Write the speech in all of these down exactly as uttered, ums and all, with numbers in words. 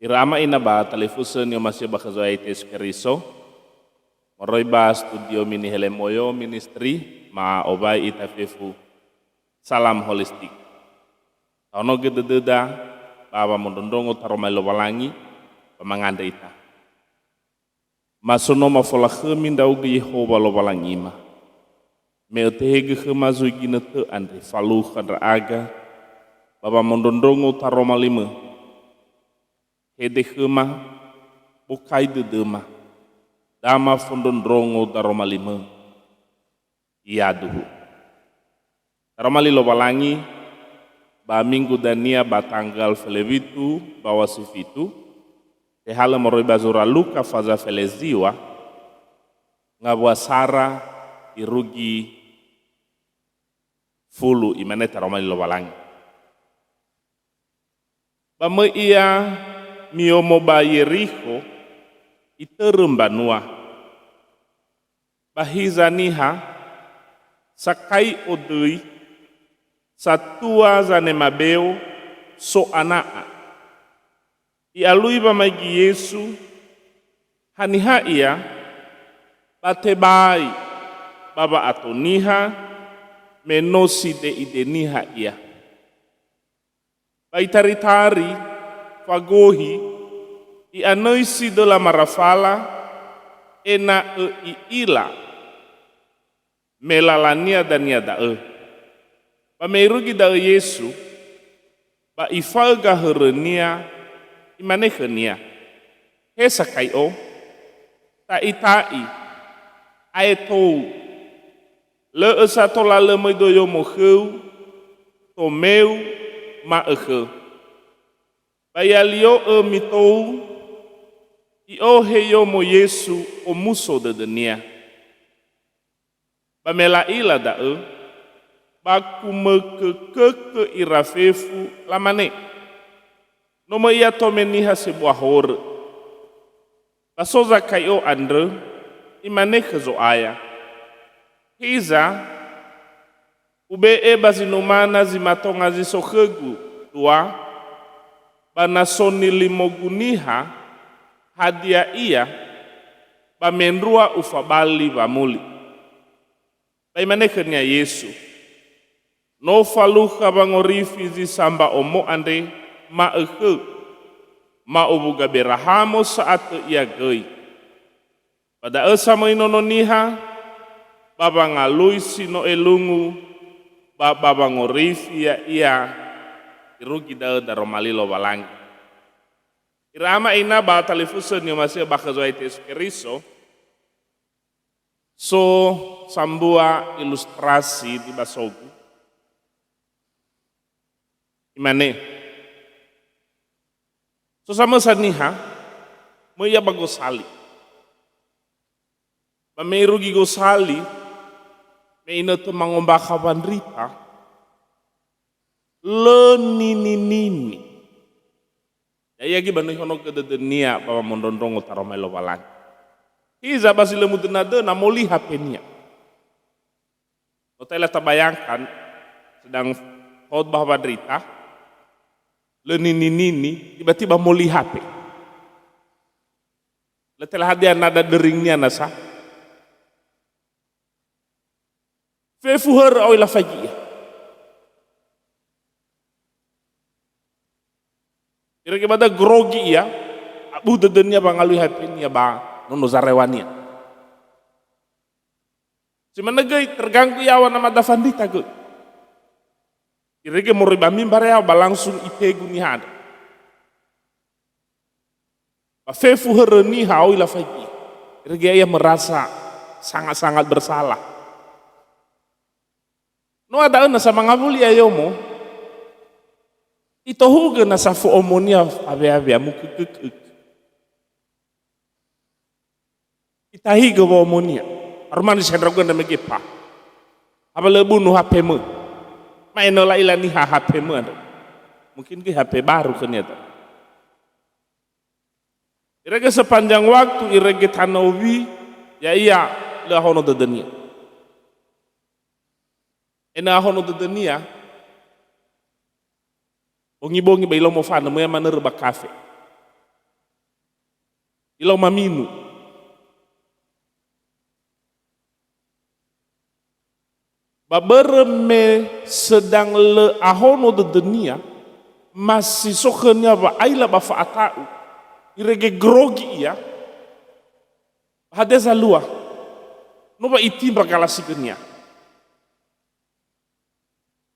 Ira ama ina ba talifusö ni'omasi'ö ba khö Zo'aya Yesu Keriso, moroi ba studio Mini Helem Oyo Ministry, ma'owai ita fefu salam holistik. Tahonogö dödöda ba wamondrondrongo taroma li Lowalangi, ba mangandrö ita. Ma so no mafolakhömi ndra'ugö Yehowa Lowalangima, me ötehegö khöma zui ginötö andre falukha ndra'aga ba wamondrondrongo taroma limö. Hede khöma, bokai dödöma, da mafondrondrongo daroma limö. Yaduhu. Taroma li Lowalangi, ba minggu dania ba tanggal felewitu ba wasifitu, tehalö moroi ba zura Luka faza feleziwa, ngawua sara irugi fulu, imane taroma li Lowalangi. Ba möi ia miyomo ba Yerikho, itörö mbanua. Ba hiza niha, Sakai'o döi, satua zanema beo, so ana'a. I'alui wamaigi Yesu, haniha ia, ba tebai ba wa'ato niha, me no side'ide niha ia. Ba itaritari, fagohi, i'anõisi döla marafala, ena'ö i'ila me lalania dania da'ö. Ba me irugi da'ö Yesu, ba ifaöga hörönia, imane khönia, "He Sakai'o, ta'ita'i, aetou. Lö'ö sa tola lö möido yomo khöu, tomeu, ma'ökhö." Ba i'alio'ö mitou, i'ohe yomo Yesu omuso dödönia. Ba me la'ila da'ö, ba kumökökökö ira fefu, lamane, "No möi ia tome niha sebua horö." Ba so Zakai'o andrö, imane khö Zo'aya, "Hiza, ube'e ba zinumana zi matonga zi so khögu dua, ba na so nilimogu niha, hadia ia, ba mendrua ufabali wamuli." Ba imane khönia Yesu, "No falukha wangorifi zi samba'omo andre ma'ökhö, ma'owuga Berahamo sa'atö ia göi. Ba da'ö samöi Nono Niha, ba wangalui si no elungu, ba ba wangorifi ya'ia, irugi da'ö daroma li Lowalangi." Ira ama ina ba talifusö ni'omasi'ö ba khö Zo'aya Yesu Keriso, so sambua ilustrasi nibasogu. Imane, so samösa niha, möi ia ba gosali. Ba me irugi gosali, me inötö mangombakha wandrita, lö nininini. Ya'ia göi ba no ihonogö dödönia ba wamondrondrongo taroma li Lowalangi. Hiza ba zi lö mudönadöna moli H P-nia. No ta'ila tabayangkan, sedang khotbah wandrita, lö nininini, tiba-tiba moli H P. Lö tela hadia nada döringnia nasa. Fefu hörö awai lafaigi ia. Irege ba da'ö grogi ia, abu dödönia wangalui H P-nia ba nono zarewania. Si manö göi terganggu yaŵa namada fandrita göi. Irege moroi ba mimbar yaŵa ba langsung itegu niha andrö. Ba fefu hörö niha awai lafaigi. Irege ia merasa sangat-sangat bersalah. No da'ö nasa mangawuli ia yomo, itohugö nasa fo'omonia awea-wea mukükükük. Itahigö wo'omonia. Arumani si ndra'ugö ndra mege pa. Apa lö bunu H P-mö. Ma'enö la'ila niha H P-mö andrö. Mungkin göi H P baru khönia da'ö. Irege sepanjang waktu irege tanö owi, ya'ia lö ahono dödönia. Ena'ö ahono dödönia, bongi-bongi ba ilao mofanö, möi manörö ba kafe. Ilau maminu. Ba börö me sedang lö ahono dödönia, ma si so khönia wa'aila ba fa'ata'u, irege grogi ia, ba hadia zalua, no ba itimba galasi gönia.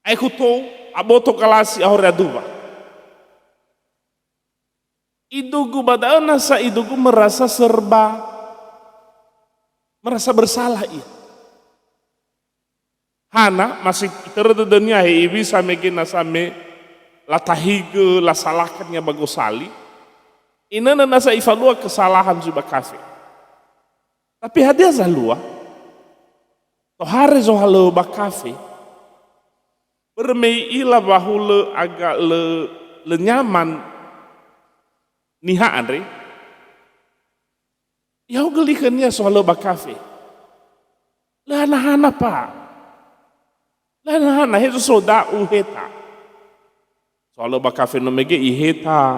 Aekhu tou, aboto galasi ahori aduwa. Idugu ba da'ö nasa idugu merasa serba, merasa bersalah ia. Hana, ma si itörö dödönia he iŵi samege nasa me latahigö, lasalakhan ia ba gosali, inönö nasa ifalua kesalahan zui ba kafe. Tapi hadia zalua? Tohare zohalöŵö ba kafe, börö me i'ila wa hulö agak lö, lö nyaman niha andre, ihaogö li khönia sohalöŵö ba kafe. Lö hana-hana pa. Lö hana-hana, he so da'u heta. Sohalöŵö ba kafe no mege iheta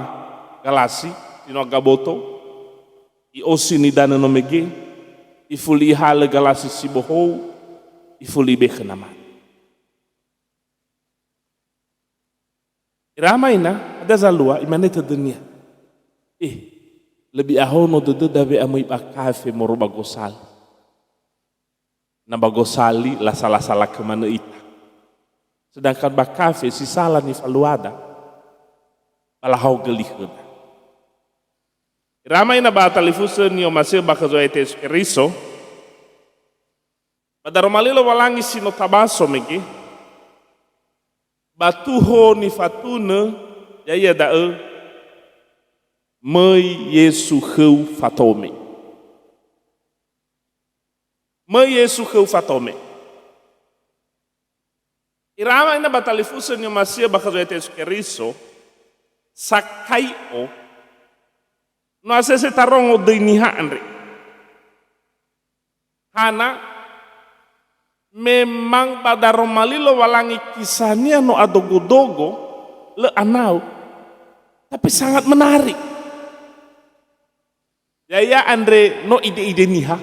galasi, si no aga boto, i'osi nidanö no mege, ifuli ihalö galasi si bohou, ifuli ibe khö namane. Ira ama ina, hadia zalua, imane tödönia, "Eh, lebih ahono dödöda we'amöi ba kafe moroi ba gosali. Na ba gosali, lasala-sala kö manö ita. Sedangkan ba kafe si sala nifaluada, ba lahaogö li khöda." Ira ama ina ba talifusö ni'omasi'ö bakha Zo'aya Yesu Keriso, ba daroma li Lowalangi si no tabaso mege, ba tuho nifatunö, ya'ia da'ö, "Möi Yesu khöu fatome." Möi Yesu khöu fatome. Ira ama ina ba talifusö ni'omasi'ö bakha Zo'aya Yesu Keriso, Sakai'o, no asese tarongo döi niha andre. Hana, memang ba daroma li Lowalangi kisahnia no adogo-dogo, lö anau, tapi sangat menarik. Ya'ia andre no ide-ide niha.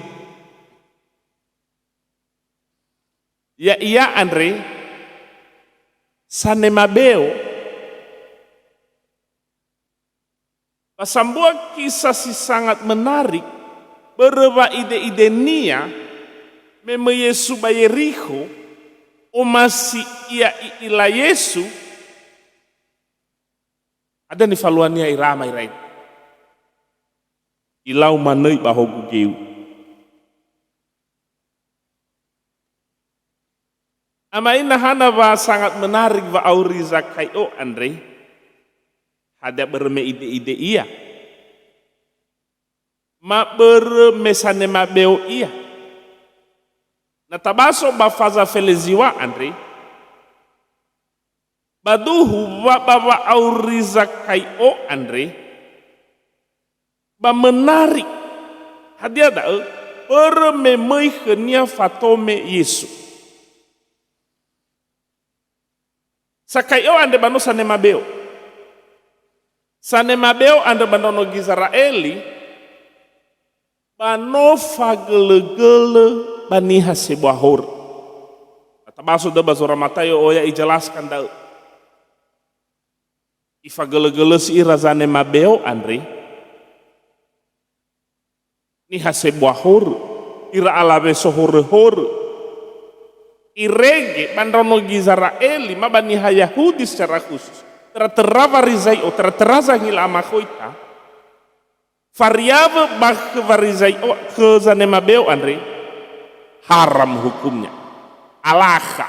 Ya'ia andre sanema beo. Ba sambua kisah si sangat menarik, börö wa ide-idenia, me möi Yesu ba Yerikho, omasi ia i'ila Yesu, hadia nifaluania ira ama ira ina? Ilau manö ibahogu geu. Ama ina, hana wa sangat menarik wa'auri Zakai'o andre? Hadia börö me ide-ide ia? Ma börö me sanema beo ia? Na tabaso ba faza feleziwa andre, ba duhu wa ba wa'auri Zakai'o andre, ba menarik. Hadia da'ö? Börö me möi khönia fatome Yesu. Sakai'o andre ba no sanema beo. Sanema beo andrö ba ndraono Gizera'eli, ba no fagölö-gölö ba niha sebua horö. Na tabaso da'ö ba zora Matayo, oya ijelaskan da'ö. Ifagölö-gölösi ira zanema beo andre, niha sebua horö, ira alawe sohorö-horö. Irege ba ndraono Gizera'eli, ma ba niha Yahudi secara khusus, töra-töra Farizai'o, töra-töra zangila amakhoita, fariawö ba khö Farizai'o, khö zanema beo andre, haram hukumnya. Alakha.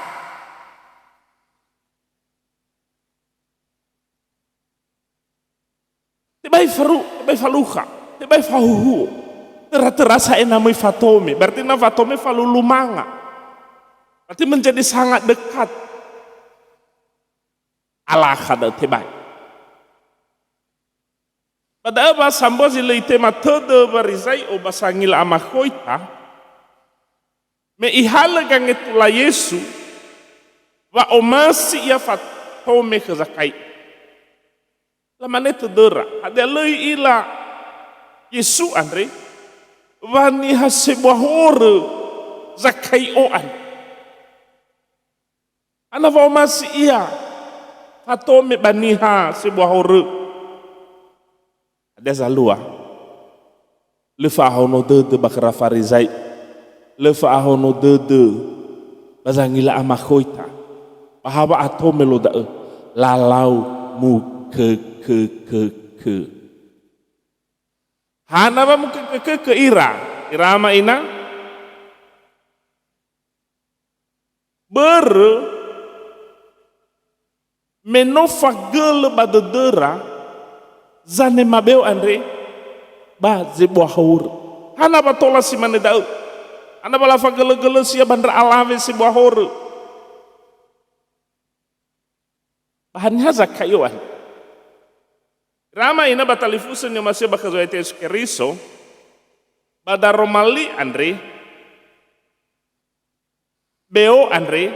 Tebai faru-, tebai falukha, tebai fahuhuo. Töra-töra sa enamöi fatome. Berarti na fatome falulu manga. Berarti menjadi sangat dekat. Alakha da'ö tebai. Ba da'ö wa sambua zi lö itema tödö Farizai'o ba sangila amakhoita, me ihalö gangetula Yesu, wa omasi ia fatome khö Zakai'o. Lamane tödöra, hadia lö i'ila Yesu andre, wa niha sebua horö Zakai'o andre. Hana wa'omasi ia fatome ba niha sebua horö. Hadia zalua? Lö fa'ahono dödö ba khöra Farizai'o. Lö fa'ahono dödö ba zangila amakhoita. Ba ha wa'atome lo da'ö, lalau mukökökökö. Hana wa mukökökökö ira, ira ama ina? Börö me no fagölö ba dödöra zanema beo andre ba zebua horö. Hana wa tola si mane da'ö? Hana wa lafagölögölösi ia ba ndra alawe sebua horö? Ba haniha Zakai'o andre? Ira ama ina ba talifusö ni'omasi'ö ba khö Zo'aya Yesu Keriso, ba daroma li andre, beo andre,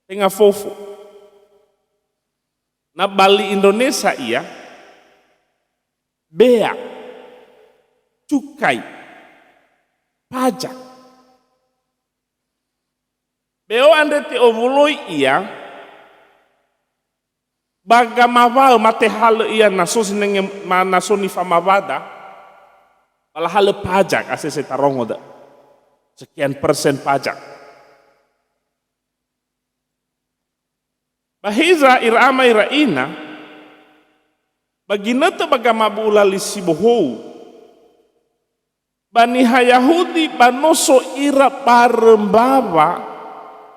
tenga fofo. Na ba li Indonesia ia, bea, cukai, pajak. Beo andre te'owuloi ia ba gamawaö, ma tehalö ia na so sinenge, ma na so nifamawada, ba lahalö pajak, asese tarongo da'ö. Sekian persen pajak. Ba hiza ira ama ira ina, ba ginötö ba gamabu'ula li si bohou, ba niha Yahudi ba no so ira barö mbawa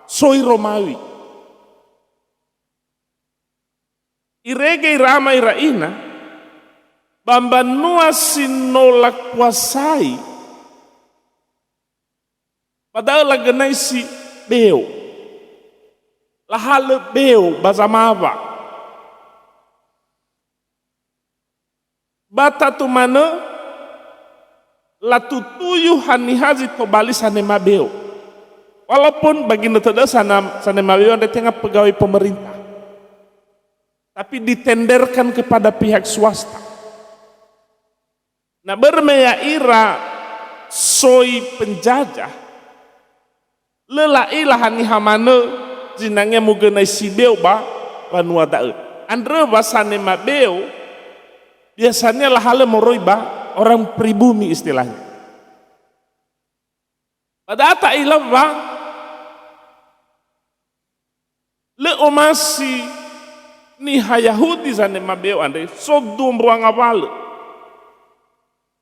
soi Romawi. Irege ira ama ira ina ba mbanua si no lakuasai, ba da'ö lagönaisi beo. Lahalö beo ba zamawa. Ba tatu manö latutuyu haniha zi tobali sanema beo. Walaupun ba ginötö da'ö sana-, sanema beo andre tenga pegawai pemerintah. Tapi ditenderkan kepada pihak swasta. Na börö me ya'ira soi penjajah, lö la'ila haniha manö zinangea mugönai si beo ba banua da'ö. Andrö wa sanema beo, biasanya lahalö moroi ba orang pribumi istilahnya. Ba da'a ta'ila wa lö omasi niha Yahudi zanema beo andre, so dua mbua ngawalö.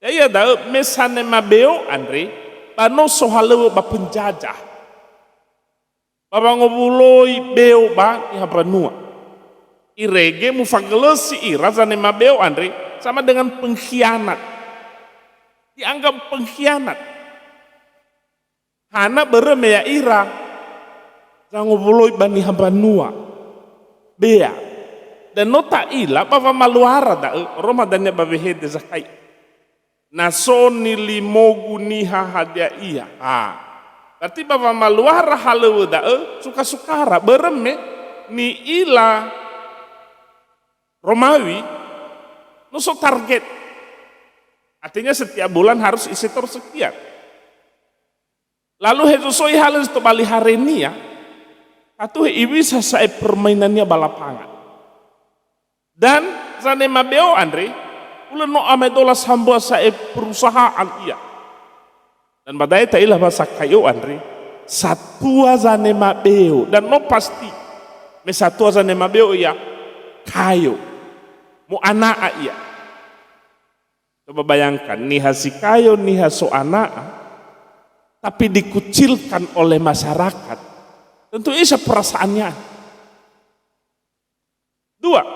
Ya'ia da'ö me sanema beo andre ba no sohalöŵö ba penjajah. Ba wangowuloi beo ba niha mbanua. Irege mufagölösi ira zanema beo andre sama dengan pengkhianat. Dianggap pengkhianat. Hana börö me ya'ira zangowuloi ba niha mbanua. Bea. Dan no ta'ila ba wamaluara da'ö, oroma dania ba wehede Zakai'o. Na so nilimogu niha hadia ia. Ha. Berarti ba wamaluara halöŵö da'ö, suka-sukara. Börö me ni'ila Romawi, no so target. Artinya setiap bulan harus isetor sekian. Lalu hezo so ihalö zi tobali harenia, tatu he iwisa sa'ae permainannia ba lapangan. Dan zanema beo andre, ulö no amaedola sambua sa'ae perusahaan ia. Dan ba da'e ta'ila wa Zakai'o andre, satua zanema beo. Dan no pasti, me satua zanema beo ia, kayo. Mo'ana'a ia. Coba bayangkan, niha si kayo, niha so ana'a, tapi dikucilkan oleh masyarakat. Tentu isa perasaannya. Dua,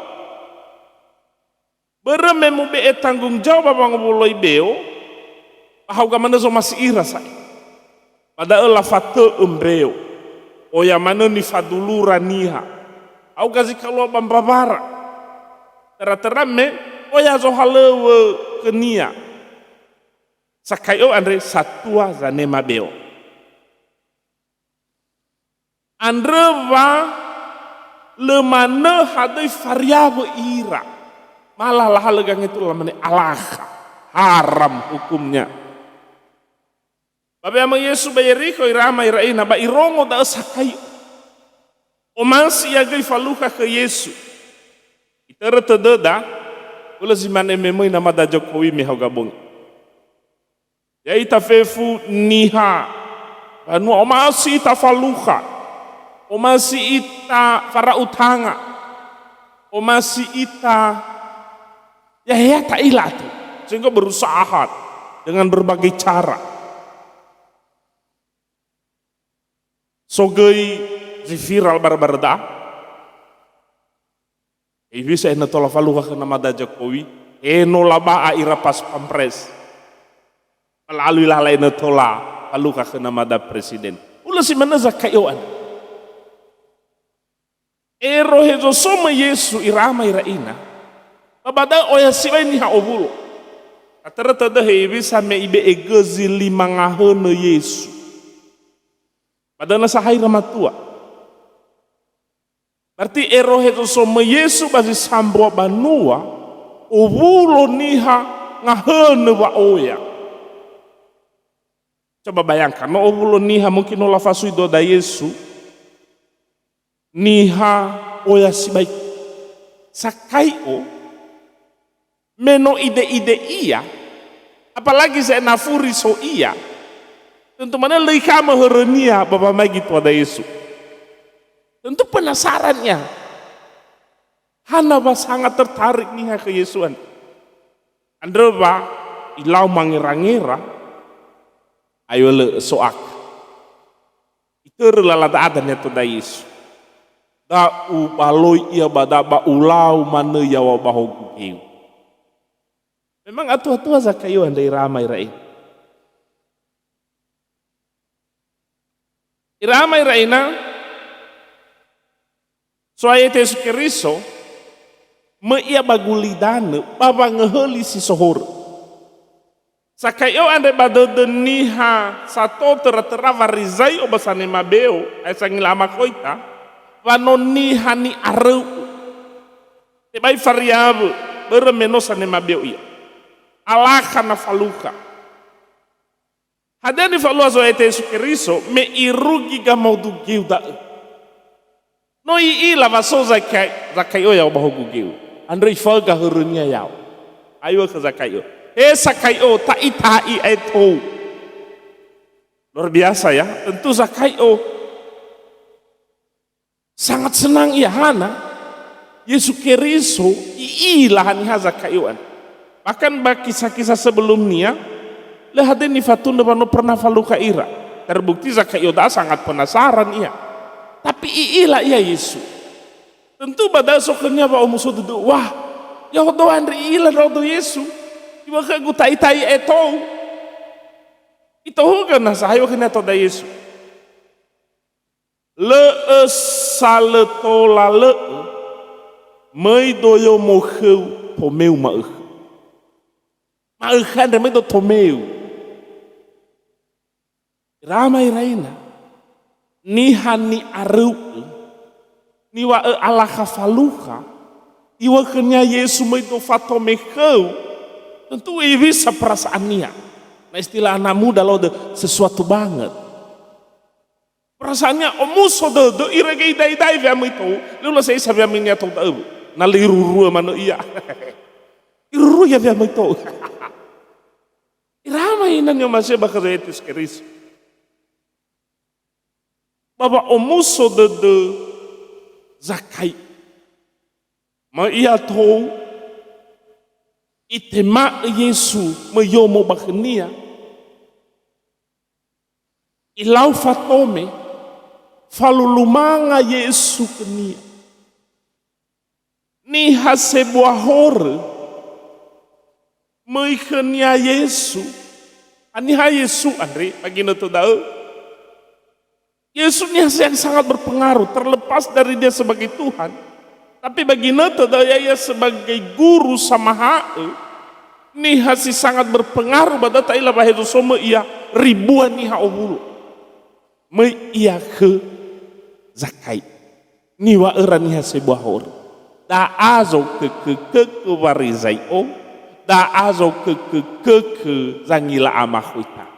börö me mube'e tanggung jawab ba wangowuloi beo, ba hauga manö zomasi ira sa'ae. Ba da'ö lafatö'ö mbeo. Oya manö nifadulura niha. Hauga zi kalua ba mbawara. Töra-töra me oya zohalöŵö khönia. Zakai'o andre satua zanema beo. Andrö wa lö manö hadöi fariawö ira. Malah lahalö gangetula lamane, "Alakha, haram hukumnya." Ba we'amöi Yesu ba Yerikho, ira ama ira ina, ba irongo da'ö Sakai. Omasi ia göi falukha khö Yesu. Itörö tödöda, hulö zi mane me möi namada Jokowi me haoga bongi. Ya'ita fefu niha banua, omasi ita falukha, omasi ita fara'u tanga, omasi ita, ya'ia ta'ila atö. Sehingga berusaha dengan berbagai cara. So göi zi viral bara-bara da'a. Hewisa enö tola falukha khö namada Jokowi, he no laba'a ira pas pampres. Ba la'alui lala enö tola falukha khö namada presiden. Hulö si manö Zakaio andrö. Ero hezo so möi Yesu ira ama ira ina, ba ba da'ö oya sibai niha owulo. Atörö tödö hewisa me ibe'e gözi lima ngahönö Yesu. Ba da'ö nasa ha ira matua. Berarti ero hezo so möi Yesu ba zi sambua banua, owulo niha ngahönö wa'oya. Coba bayangkan, no owulo niha mungkin no lafasui döda Yesu, niha oya sibai. Zakaio, me no ide-ide ia, apalagi sa'ae na furi so ia, tentu manö lö ikhamö hörönia ba wamaigi tuada Yesu. Tentu penasaran ia. Hana wa sangat tertarik niha khö Yesu andrö. Andrö wa ilau mangera-ngera, ayo lö so'akha. Itörö lala da'a dania töda Yesu. Da ubaloi ia ba da'a ba ulau manö yaŵa ba hogu geu. Memang atua-tua Zakaio andrö ira ama ira ina. Ira ama ira ina, So'aya ya'ita Yesu Keriso, möi ia ba gulidanö ba wangöhöli si so horö. Zakaio andre ba dödö niha sato töra-töra Farizai'o ba sanema beo, ae sangila amakhoita, wa no niha ni'aröu'ö. Tebai fariawö, börö me no sanema beo ia. Alakha na falukha. Hadia nifalua Zo'aya ya'ita Yesu Keriso me irugi gamodu geu da'ö? No i'ila wa so Zakai-, Zakaio yaŵa ba hogu geu. Andrö ifaöga hörönia yaŵa. Ayo khö Zakaio. He Zakaio, ta'i-ta'i ae tou. Luar biasa ya. Tentu Zakaio sangat senang ia, hana? Yesu Keriso i'ila haniha Zakaio andrö. Bahkan ba kisah-kisah sebelumnia, lö hadia nifatundra wa no pernah falukha ira. Terbukti Zakaio da'a sangat penasaran ia. Tapi i'ila ia Yesu. Tentu ba da'ö so khönia wa'omuso dödö, "Wah, ya'odo andre i'ila ndra'odo Yesu. Iŵa'ö khögu ta'i-ta'i ae tou." Itohugö nasa ha iŵa'ö khönia toda Yesu. Lö'ö sa lö tola lö'ö, möi doyomo khöu tomeu ma'ökhö. Ma'ökhö andre möi do tomeu. Ira ama ira ina, niha ni'aröu'ö, niŵa'ö alakha falukha, iŵa'ö khönia Yesu möi do fatome khöu, tentu hewisa perasaannia. Na istilah anak muda lö dö, sesuatu banget. Perasaannia omuso dödö, irege idaidai we'amöi tou, lö u'ila sa'isa we'amöinia tou da'ö. Na lö iruruö manö ia. Iruruö ia we'amöi tou. Ira ama ira ina ni'omasi'ö bakha Zo'aya ya'ita Yesu Keriso. Ba wa'omuso dödö Zakai. Möi ia tou, itema'ö Yesu möi yomo ba khönia. Ilau fatome, falulu manga Yesu khönia. Niha sebua horö, möi khönia Yesu. Haniha Yesu andre, ba ginötö da'ö? Yesu niha yang sangat berpengaruh, terlepas dari Dia sebagai Tuhan. Tapi ba ginötö da'ö, ya'ia sebagai guru samaha'ö, niha si sangat berpengaruh ba da'ö ta'ila wa hezo so möi ia, ribuan niha owulo. Möi ia khö Zakai. Niŵa'öra niha sebua horö. Da'a zokökökökö Warizai'o, da'a zokökökökö zangila amakhoita.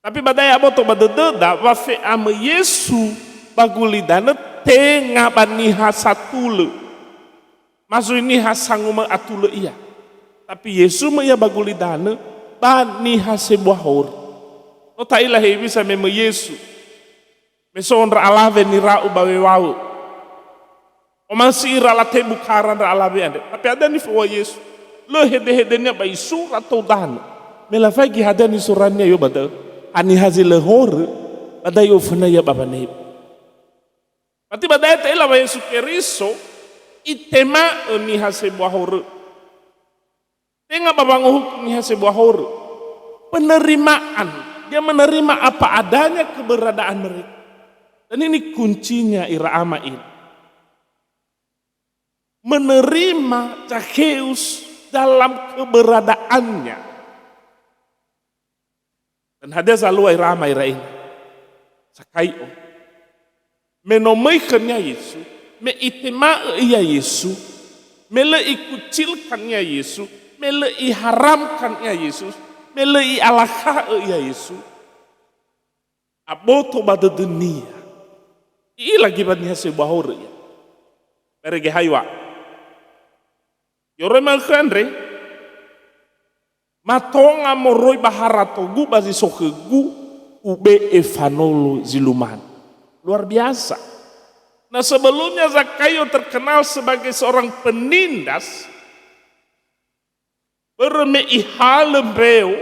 Tapi ba da'e aboto ba dödöda, wa fe'amö Yesu ba gulidanö tenga ba niha satulö. Ma zui niha sanguma'ö atulö ia. Tapi Yesu möi ia ba gulidanö ba niha sebua horö. No ta'ila hewisa me möi Yesu. Me so ndra alawe nira'u ba wewawö. Omasi ira latebu kara ndra alawe andre. Tapi hadia nifoua Yesu. Lö hedehedenia ba isura tou danö. Me lafaigi hadia nisurania io ba da'ö. Haniha zi lö horö, ba da'ö oföna ia ba wanebu. Berarti ba da'e ta'ila wa Yesu Keriso, itema'ö niha sebua horö. Tenga ba wanguhuku niha sebua horö. Penerimaan. Dia menerima apa adanya keberadaan mereka. Dan ini kuncinya ira ama ini. Menerima Zakheus dalam keberadaannya. Dan hadia zalua ira ama ira ina? Zakai'o. Me no möi khönia Yesu, me itema'ö ia Yesu, me lö ikucilkan ia Yesu, me lö iharamkan ia Yesus, me lö i'alakha'ö ia Yesu, aboto ba dödönia. I'ila göi wa niha sebua horö ia. Ba irege ha iŵa'ö. I'oroi ma'ökhö andre, matonga moroi ba haratogu ba zi so khögu, ube'e fanolo zi lumana. Luar biasa. Nah, sebelumnya Zakayo terkenal sebagai seorang penindas, börö me ihalö mbewo,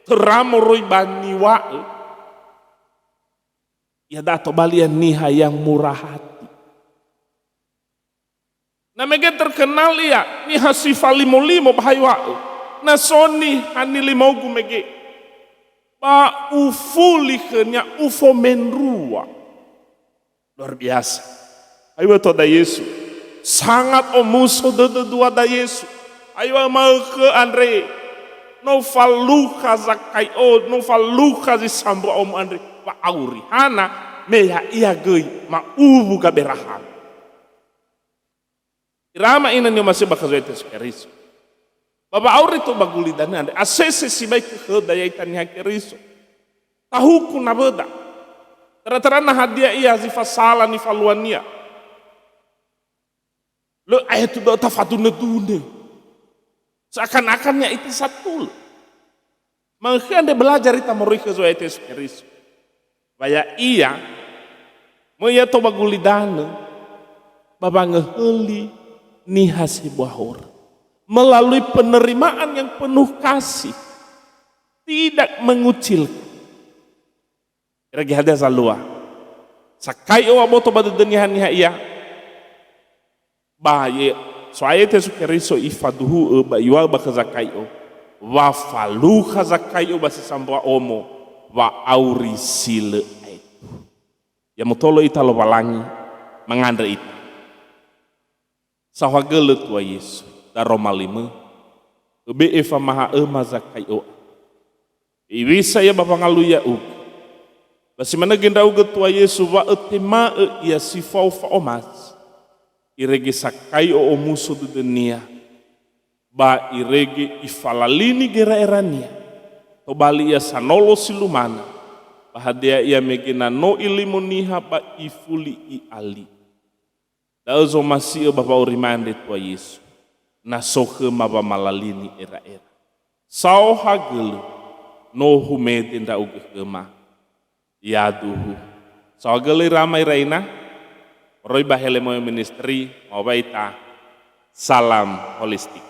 töra moroi ba niŵa'ö, ia da'a tobali ia niha yang murah hati. Na mege terkenal ia, niha si falimo-limo ba ha iŵa'ö. Na so niha nilimaugu mege, ba ufuli khönia ufomendrua. Luar biasa. Ayo to da Yesu. Sangat omuso dödö dua da Yesu. Ayo ma'ökhö andre. No falukha Zakai'o, no falukha zi sambua omo andre. Wa'auri. Hana, me ya'ia göi ma'uwu gaberahana. Ira ama ina ni'omasi'ö ba khö Zo'aya Yesu Keriso. Ba wa'auri tou ba gulidanö andre, asese sibai khöda ya'ita niha Keriso. Tahuku nawöda. Tera-tera na hadia ia zi fasala nifaluania. Lö aetu da'ö tafadunö-dunö. Seakan-akan ya'ita satulö. Ma'ökhö andre belajar ita moroi khö Zo'aya Yesu Keriso. Wa ya'ia, möi ia tou ba gulidanö, ba wangöhöli niha sebua horö. Melalui penerimaan yang penuh kasih. Tidak mengucilkan. Irege hadia zalua? Zakai'o aboto ba dödönia haniha ia? Ba ye, So'aya Yesu Keriso ifaduhu'ö ba iŵa'ö ba khö Zakai'o, wa falukha Zakai'o ba si sambua omo, wa'auri si lö aetu. Ya motolo ita Lowalangi, mangandrö ita. Saohagölö Tua Yesu, daroma limö, öbe'e famaha'öma Zakai'o. Iŵisa ia ba wangalui ya'ugö. Ba si manö göi ndra'ugö Tua Yesu wa ötema'ö ia si fao fa'omasi. Irege Zakai'o omuso dödönia, ba irege ifalalini gera'erania, tobali ia sanolo si lumana, ba hadia ia mege na no ilimo niha ba ifuli i'ali. Da'ö zomasi'ö ba wa'auri ma'andre Tua Yesu, na so khöma wamalalini era'era. Saohagölö, no humede ndra'ugö khöma. Yaduhu. Saohagölö ira ama ira ina, moroi ba Helemoyo Ministry, maŵa'ö ita, salam holistik.